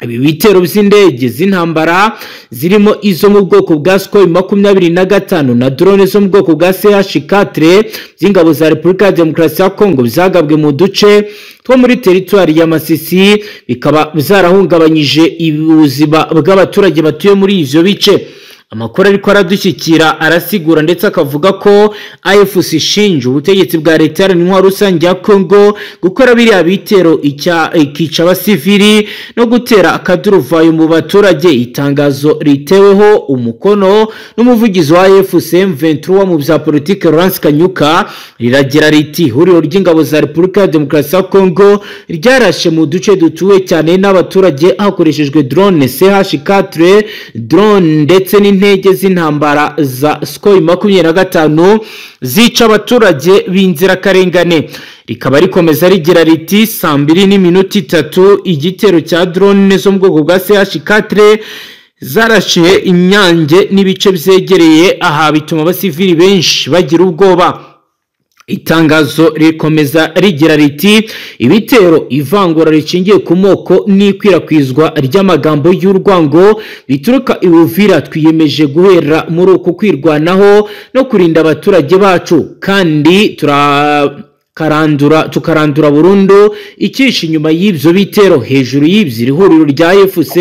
Ibi bitero by'indege z'intambara zirimo izo mu bwoko bwa Sukhoi 25 na drone zo mu bwoko bwa CH4 z'ingabo za Repubulika ya Demokarasi ya Kongo byagabwe mu duce two muri teritwari ya Masisi, bikaba byarahungabanyije ubuzima bw'abaturage batuye muri ivyo bice. Amakuru ariko aradushyikira arasigura ndetse akavuga ko AFC ishinja ubutegetsi bwa leta iharanira rusange ya Kongo gukora biriya bitero ikica abasivili no gutera akaduruvayo mu baturage. Itangazo riteweho umukono n'umuvugizi wa AFC M23 mu bya politike Laurence Kanyuka riragira riti: ihuriro ry'ingabo za Repubulika ya Demokarasi ya Kongo ryarashe mu duce dutuwe cyane n'abaturage hakoreshejwe drone CH4 drone ndetse n'intege z'intambara za Sukhoi 25 zica abaturage b'inzirakarengane. Rikaba rikomeza rigira riti: saa 2:03 igitero cya drone zo mu bwoko bwa CH4 zarashe Inyange n'ibice byegereye aha, bituma abasivili benshi bagira ubwoba. Itangazo rikomeza rigira riti: ibitero, ivangura rishingiye ku moko n'ikwirakwizwa ry'amagambo y'urwango bituruka i Uvira, twiyemeje guhera muri uku kwirwanaho no kurinda abaturage bacu, kandi tukarandura burundu icyishe inyuma y'ibyo bitero. Hejuru y'ibyo, iri huriro rya AFC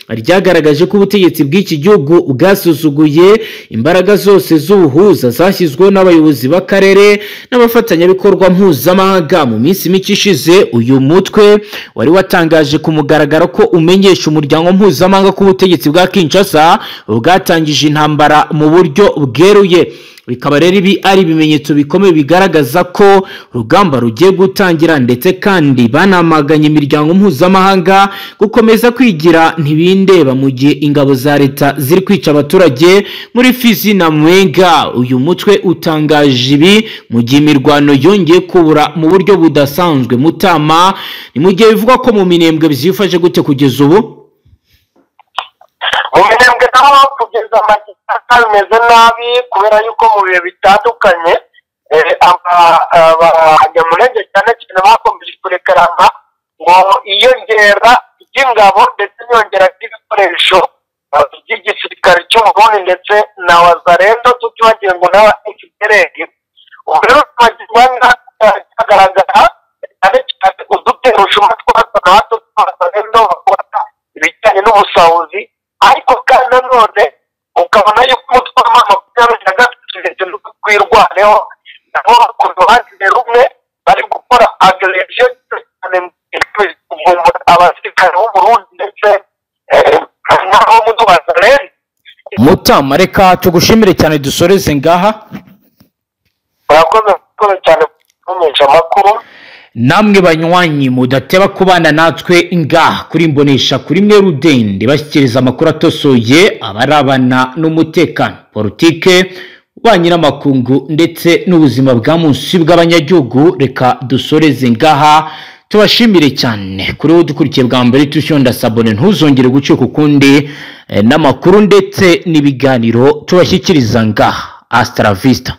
ryagaragaje ko ubutegetsi bw'iki gihugu bwasuzuguye imbaraga zose z'ubuhuza zashyizweho n'abayobozi b'akarere n'abafatanyabikorwa mpuzamahanga. Mu minsi mike ishize uyu mutwe wari watangaje ku mugaragaro ko umenyesha umuryango mpuzamahanga ko ubutegetsi bwa Kinshasa bwatangije intambara mu buryo bweruye. Bikaba rero ibi ari ibimenyetso bikomeye bigaragaza ko urugamba rugiye gutangira, ndetse kandi banamaganye imiryango mpuzamahanga gukomeza kwigira ntibindeba mu gihe ingabo za leta ziri kwica abaturage muri Fizi na Mwenga. Uyu mutwe utangaje ibi mu gihe imirwano yongeye kubura mu buryo budasanzwe Mutama. Ni mu gihe bivugwa ko mu Minembwe byifashe gute kugeza ubu? Mu Minembwe naho kugeza amagingo bimeze nabi, kubera yuko mu bihe bitandukanye abanyamulenge cyane cyane bakomeje kurekarana ngo iyongera ry'ingabo ndetse n'iyongera ry'ibikoresho by'igisirikare cy'Uburundi ndetse na Wazalendo, tutibagiwe ngo n'aba FDLR. Ubu rero hagaragara cyane cyane uduterushuma twa hato na hato tw'Abazalendo bakora ibijyanye n'ubusahuzi, ariko kandi nanone ukabona yuko umutwe wa M23 ndetse n'Utwirwaneho nabo ku ruhande rumwe bari gukora agression cyane kuvumbura abasirikare b'Uburundi ndetse n'abo muri Wazalendo. Mutama, reka tugushimire cyane, dusoreze ngaha. Murakoze cyane kumenyesha amakuru. Namwe banywanyi mudateba kubana natwe ngaha kuri Mbonesha kuri mwe rudende bashyikiriza amakuru atosoye abarabana n'umutekano, politike, ububanyi n'amakungu ndetse n'ubuzima bwa munsi bw'abanyagihugu, reka dusoreze ngaha, tubashimire cyane. Kuri wowe dukurikiye bwa mbere, tushonda sabone, ntuzongere gucika ukundi n'amakuru ndetse n'ibiganiro tubashyikiriza ngaha. Hasta la vista.